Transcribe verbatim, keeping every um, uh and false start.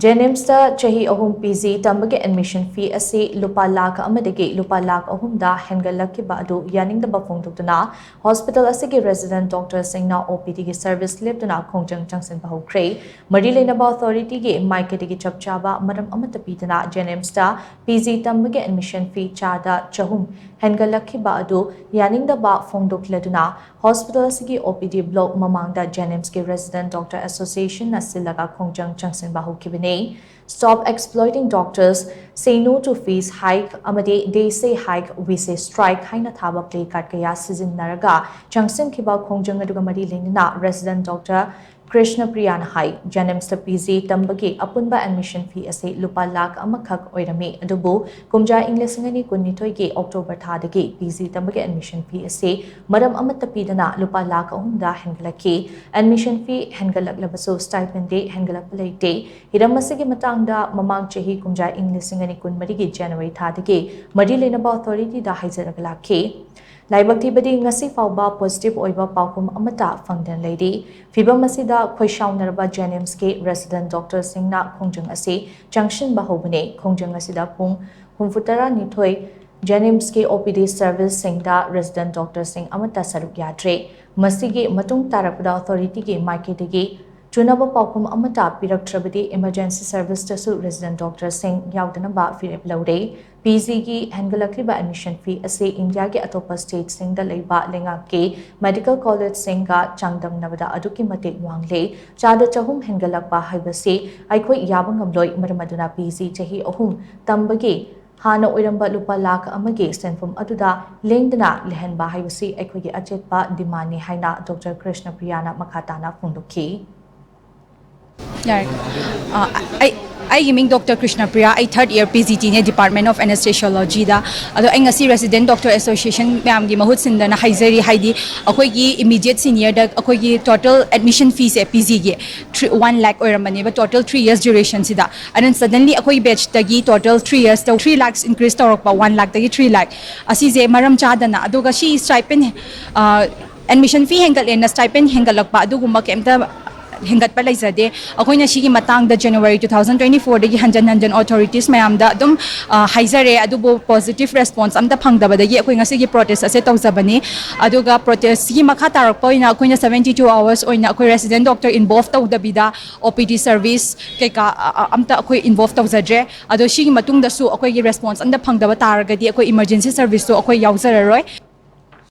ꯖꯦꯅꯤꯝꯁꯇ ꯆꯍꯤ ꯑꯍꯨꯝ ꯄꯤ ꯖꯤ ꯇꯝꯕꯒꯤ ꯑꯦꯗꯃꯤꯁꯟ ꯐꯤ ꯑꯁꯤ ꯂꯨꯄꯥ ꯂꯥꯈ ꯑꯃꯗꯒꯤ ꯂꯨꯄꯥ ꯂꯥꯈ ꯑꯍꯨꯝꯗ ꯍꯦꯟꯒꯠꯂꯛꯈꯤꯕ ꯑꯗꯨ ꯌꯥꯅꯤꯡꯗꯕ ꯐꯣꯡꯗꯣꯛꯇꯨꯅ ꯍꯣꯁꯄꯤꯇꯥꯜ ꯑꯁꯤꯒꯤ ꯔꯦꯁꯤꯗꯦꯟꯠ ꯗꯣꯛꯇꯔꯁꯤꯡꯅ ꯑꯣ ꯄꯤ ꯗꯤꯒꯤ ꯁꯔꯚꯤꯁ ꯂꯦꯞꯇꯨꯅ ꯈꯣꯡꯖꯪ ꯆꯪꯁꯤꯟꯕ ꯍꯧꯈ꯭ꯔꯦ꯫ ꯃꯔꯤ ꯂꯩꯅꯕ ꯑꯣꯊꯣꯔꯤꯇꯤꯒꯤ ꯃꯥꯏꯀꯩꯗꯒꯤ ꯆꯞ ꯆꯥꯕ ꯃꯔꯝ ꯑꯃꯠꯇ ꯄꯤꯗꯅ ꯖꯦꯅꯤꯝꯁꯇ ꯄꯤ ꯖꯤ ꯇꯝꯕꯒꯤ ꯑꯦꯗꯃꯤꯁꯟ ꯐꯤ ꯆꯥꯗ ꯆꯍꯨꯝ ꯍꯦꯟꯒꯠꯂꯛꯈꯤꯕ ꯑꯗꯨ ꯌꯥꯅꯤꯡꯗꯕ ꯐꯣꯡꯗꯣꯛꯂꯗꯨꯅ ꯍꯣꯁꯄꯤꯇꯥꯜ ꯑꯁꯤꯒꯤ ꯑꯣ ꯄꯤ ꯗꯤ ꯕ꯭ꯂꯣꯛ ꯃꯃꯥꯡꯗ ꯖꯦꯅꯤꯝꯁꯀꯤ ꯔꯦꯁꯤꯗꯦꯟꯠ ꯗꯣꯛꯇꯔ ꯑꯦꯁꯣꯁꯤꯌꯦꯁꯟꯅ ꯁꯤꯜꯂꯒ ꯈꯣꯡꯖꯪ ꯆꯪꯁꯤꯟꯕ ꯍꯧꯈꯤꯕꯅꯤ꯫ Stop exploiting doctors, say no to fees hike ꯑꯃꯗꯤ They say hike, we say strike ꯍꯥꯏꯅ ꯊꯥꯕ ꯄ꯭ꯂꯦ ꯀꯥꯔꯗ ꯀꯌꯥ ꯁꯤꯖꯤꯟꯅꯔꯒ ꯆꯪꯁꯤꯟꯈꯤꯕ ꯈꯣꯡꯖꯪ ꯑꯗꯨꯒ ꯃꯔꯤ ꯂꯩꯅꯅ ꯔꯦꯁꯤꯗꯦꯟꯠ ꯗꯣꯛꯇꯔ ꯀ꯭ꯔꯤꯁꯅ ꯄ꯭ꯔꯤꯌꯥꯅ ꯍꯥꯏ, ꯖꯦꯅꯤꯝꯁꯇ ꯄꯤ ꯖꯤ ꯇꯝꯕꯒꯤ ꯑꯄꯨꯟꯕ ꯑꯦꯗꯃꯤꯁꯟ ꯐꯤ ꯑꯁꯤ ꯂꯨꯄꯥ ꯂꯥꯈ ꯑꯃꯈꯛ ꯑꯣꯏꯔꯝꯃꯤ, ꯑꯗꯨꯕꯨ ꯀꯨꯝꯖꯥ ꯏꯪ ꯂꯤꯁꯤꯡ ꯑꯅꯤ ꯀꯨꯟꯅꯤꯊꯣꯏꯒꯤ ꯑꯣꯛꯇꯣꯕꯔ ꯊꯥꯗꯒꯤ ꯄꯤ ꯖꯤ ꯇꯝꯕꯒꯤ ꯑꯦꯗꯃꯤꯁꯟ ꯐꯤ ꯑꯁꯤ ꯃꯔꯝ ꯑꯃꯠꯇ ꯄꯤꯗꯅ ꯂꯨꯄꯥ ꯂꯥꯈ ꯑꯍꯨꯝꯗ ꯍꯦꯟꯒꯠꯂꯛꯈꯤ꯫ ꯑꯦꯗꯃꯤꯁꯟ ꯐꯤ ꯍꯦꯟꯒꯠꯂꯛꯂꯕꯁꯨ ꯁ꯭ꯇꯥꯏꯄꯦꯟꯗꯤ ꯍꯦꯟꯒꯠꯂꯛꯄ ꯂꯩꯇꯦ꯫ ꯍꯤꯔꯝ ꯑꯁꯤꯒꯤ ꯃꯇꯥꯡꯗ ꯃꯃꯥꯡ ꯆꯍꯤ ꯀꯨꯝꯖꯥ ꯏꯪ ꯂꯤꯁꯤꯡ ꯑꯅꯤ ꯀꯨꯟꯃꯔꯤꯒꯤ ꯖꯅꯋꯥꯔꯤ ꯊꯥꯗꯒꯤ ꯃꯔꯤ ꯂꯩꯅꯕ ꯑꯣꯊꯣꯔꯤꯇꯤꯗ ꯍꯥꯏꯖꯔꯒ ꯂꯥꯛꯈꯤ꯫ ꯂꯥꯏꯕꯛ ꯊꯤꯕꯗꯤ ꯉꯁꯤ ꯐꯥꯎꯕ ꯄꯣꯖꯤꯇꯤꯚ ꯑꯣꯏꯕ ꯄꯥꯎꯈꯨꯝ ꯑꯃꯠꯇ ꯐꯪꯗꯅ ꯂꯩꯔꯤ꯫ ꯐꯤꯚꯝ ꯑꯁꯤꯗ ꯈꯣꯏꯁꯥꯎꯅꯔꯕ ꯖꯦꯅꯤꯝꯁꯀꯤ ꯔꯦꯁꯤꯗꯦꯟꯠ ꯗꯣꯛꯇꯔꯁꯤꯡꯅ ꯈꯣꯡꯖꯪ ꯑꯁꯤ ꯆꯪꯁꯤꯟꯕ ꯍꯧꯕꯅꯤ꯫ ꯈꯣꯡꯖꯪ ꯑꯁꯤꯗ ꯄꯨꯡ ꯍꯨꯝꯐꯨ ꯇꯔꯥꯅꯤꯊꯣꯏ ꯖꯦꯅꯤꯝꯁꯀꯤ ꯑꯣ ꯄꯤ ꯗꯤ ꯁꯔꯚꯤꯁꯁꯤꯡꯗ ꯔꯦꯁꯤꯗꯦꯟꯠ ꯗꯣꯛꯇꯔꯁꯤꯡ ꯑꯃꯠꯇ ꯁꯔꯨꯛ ꯌꯥꯗ꯭ꯔꯦ꯫ ꯃꯁꯤꯒꯤ ꯃꯇꯨꯡ ꯇꯥꯔꯛꯄꯗ ꯑꯣꯊꯣꯔꯤꯇꯤꯒꯤ ꯃꯥꯏꯀꯩꯗꯒꯤ ꯆꯨꯅꯕ ꯄꯥꯎꯈꯨꯝ ꯑꯃꯠꯇ ꯄꯤꯔꯛꯇ꯭ꯔꯕꯗꯤ ꯏꯃꯔꯖꯦꯟꯁꯤ ꯁꯔꯚꯤꯁꯇꯁꯨ ꯔꯦꯁꯤꯗꯦꯟꯠ ꯗꯣꯛꯇꯔꯁꯤꯡ ꯌꯥꯎꯗꯅꯕ ꯐꯤꯔꯦꯞ ꯂꯧꯔꯦ꯫ ꯄꯤ ꯖꯤꯒꯤ ꯍꯦꯟꯒꯠꯂꯛꯂꯤꯕ ꯑꯦꯗꯃꯤꯁꯟ ꯐꯤ ꯑꯁꯤ ꯏꯟꯗꯤꯌꯥꯒꯤ ꯑꯇꯣꯞꯄ ꯁ꯭ꯇꯦꯠꯁꯤꯡꯗ ꯂꯩꯕ ꯂꯩꯉꯥꯛꯀꯤ ꯃꯦꯗꯤꯀꯦꯜ ꯀꯣꯂꯦꯖꯁꯤꯡꯒ ꯆꯥꯡꯗꯝꯅꯕꯗ ꯑꯗꯨꯛꯀꯤ ꯃꯇꯤꯛ ꯋꯥꯡꯂꯦ꯫ ꯆꯥꯗ ꯆꯍꯨꯝ ꯍꯦꯟꯒꯠꯂꯛꯄ ꯍꯥꯏꯕꯁꯤ ꯑꯩꯈꯣꯏ ꯌꯥꯕ ꯉꯝꯂꯣꯏ꯫ ꯃꯔꯝ ꯑꯗꯨꯅ ꯄꯤ ꯖꯤ ꯆꯍꯤ ꯑꯍꯨꯝ ꯇꯝꯕꯒꯤ ꯍꯥꯟꯅ ꯑꯣꯏꯔꯝꯕ ꯂꯨꯄꯥ ꯂꯥꯈ ꯑꯃꯒꯤ ꯁꯦꯟꯐꯝ ꯑꯗꯨꯗ ꯂꯦꯡꯗꯅ ꯂꯩꯍꯟꯕ ꯍꯥꯏꯕꯁꯤ ꯑꯩꯈꯣꯏꯒꯤ ꯑꯆꯦꯠꯄ ꯗꯤꯃꯥꯟꯅꯤ ꯍꯥꯏꯅ ꯗꯣꯛꯇꯔ ꯀ꯭ꯔꯤꯁꯅ ꯄ꯭ꯔꯤꯌꯥꯅ ꯃꯈꯥ ꯇꯥꯅ ꯐꯣꯡꯗꯣꯛꯈꯤ꯫ ꯌꯥꯔꯦ꯫ ꯑ, ꯑꯩ ꯑꯩꯒꯤ ꯃꯤꯡ ꯗꯣꯛꯇꯔ ꯀ꯭ꯔꯤꯁꯅ ꯄ꯭ꯔꯤꯌꯥ, ꯑꯩ ꯊꯥꯔꯠ ꯏꯌꯔ ꯄꯤ ꯖꯤ ꯇꯤꯅꯦ, ꯗꯤꯄꯥꯔꯠꯃꯦꯟ ꯑꯣꯐ ꯑꯦꯅꯦꯁꯊꯦꯁꯤꯌꯣꯂꯣꯖꯤꯗ꯫ ꯑꯗꯣ ꯑꯩ ꯉꯁꯤ ꯔꯦꯁꯤꯗꯦꯟꯠ ꯗꯣꯛꯇꯔ ꯑꯦꯁꯣꯁꯤꯌꯦꯁꯟ ꯃꯌꯥꯝꯒꯤ ꯃꯍꯨꯠ ꯁꯤꯟꯗꯅ ꯍꯥꯏꯖꯔꯤ, ꯍꯥꯏꯗꯤ ꯑꯩꯈꯣꯏꯒꯤ ꯏꯃꯤꯗꯤꯌꯦꯠ ꯁꯤꯅꯤꯌꯔꯗ ꯑꯩꯈꯣꯏꯒꯤ ꯇꯣꯇꯦꯜ ꯑꯦꯗꯃꯤꯁꯟ ꯐꯤꯁꯦ ꯄꯤ ꯖꯤꯒꯤ ꯊ꯭ꯔꯤ ꯋꯥꯟ ꯂꯥꯛ ꯑꯣꯏꯔꯝꯕꯅꯦꯕ, ꯇꯣꯇꯦꯜ ꯊ꯭ꯔꯤ ꯏꯌꯔꯁ ꯗ꯭ꯌꯨꯔꯦꯁꯟꯁꯤꯗ꯫ ꯑꯗꯨꯅ ꯁꯗꯟꯂꯤ ꯑꯩꯈꯣꯏ ꯕꯦꯠꯁꯇꯒꯤ ꯇꯣꯇꯦꯜ ꯊ꯭ꯔꯤ ꯏꯌꯔꯁꯇ ꯊ꯭ꯔꯤ ꯂꯥꯛꯁ ꯏꯟꯀ꯭ꯔꯤꯁ ꯇꯧꯔꯛꯄ, ꯋꯥꯟ ꯂꯥꯛꯇꯒꯤ ꯊ꯭ꯔꯤ ꯂꯥꯛ꯫ ꯑꯁꯤꯁꯦ ꯃꯔꯝ ꯆꯥꯗꯅ, ꯑꯗꯨꯒ ꯁꯤ ꯁ꯭ꯇꯥꯏꯄꯦꯟ, ꯑꯦꯗꯃꯤꯁꯟ ꯐꯤ ꯍꯦꯟꯒꯠꯂꯦꯅ ꯁ꯭ꯇꯥꯏꯄꯦꯟ ꯍꯦꯟꯒꯠꯂꯛꯄ ꯑꯗꯨꯒꯨꯝꯕ ꯀꯩꯝꯇ ꯍꯦꯟꯒꯠꯄ ꯂꯩꯖꯗꯦ꯫ ꯑꯩꯈꯣꯏꯅ ꯁꯤꯒꯤ ꯃꯇꯥꯡꯗ January two thousand twenty fourꯗꯒꯤ ꯍꯟꯖꯟ ꯍꯟꯖꯟ authoritiesꯃꯌꯥꯝꯗ ꯑꯗꯨꯝ ꯍꯥꯏꯖꯔꯦ, ꯑꯗꯨꯕꯨ positive response ꯑꯝꯇ ꯐꯪꯗꯕꯗꯒꯤ ꯑꯩꯈꯣꯏ ꯉꯁꯤꯒꯤ protest ꯑꯁꯦ ꯇꯧꯖꯕꯅꯤ꯫ ꯑꯗꯨꯒ protestꯀꯤ ꯃꯈꯥ ꯇꯥꯔꯛꯄ ꯑꯣꯏꯅ ꯑꯩꯈꯣꯏꯅ seventy two hours ꯑꯣꯏꯅ ꯑꯩꯈꯣꯏ resident doctor involve ꯇꯧꯗꯕꯤꯗ OPD service ꯀꯩꯀꯥ ꯑꯝꯇ ꯑꯩꯈꯣꯏ involve ꯇꯧꯖꯗ꯭ꯔꯦ꯫ ꯑꯗꯣ ꯁꯤꯒꯤ ꯃꯇꯨꯡꯗꯁꯨ ꯑꯩꯈꯣꯏꯒꯤ response ꯑꯝꯇ ꯐꯪꯗꯕ ꯇꯥꯔꯒꯗꯤ ꯑꯩꯈꯣꯏ emergency serviceꯇꯣ ꯑꯩꯈꯣꯏ ꯌꯥꯎꯖꯔꯔꯣꯏ꯫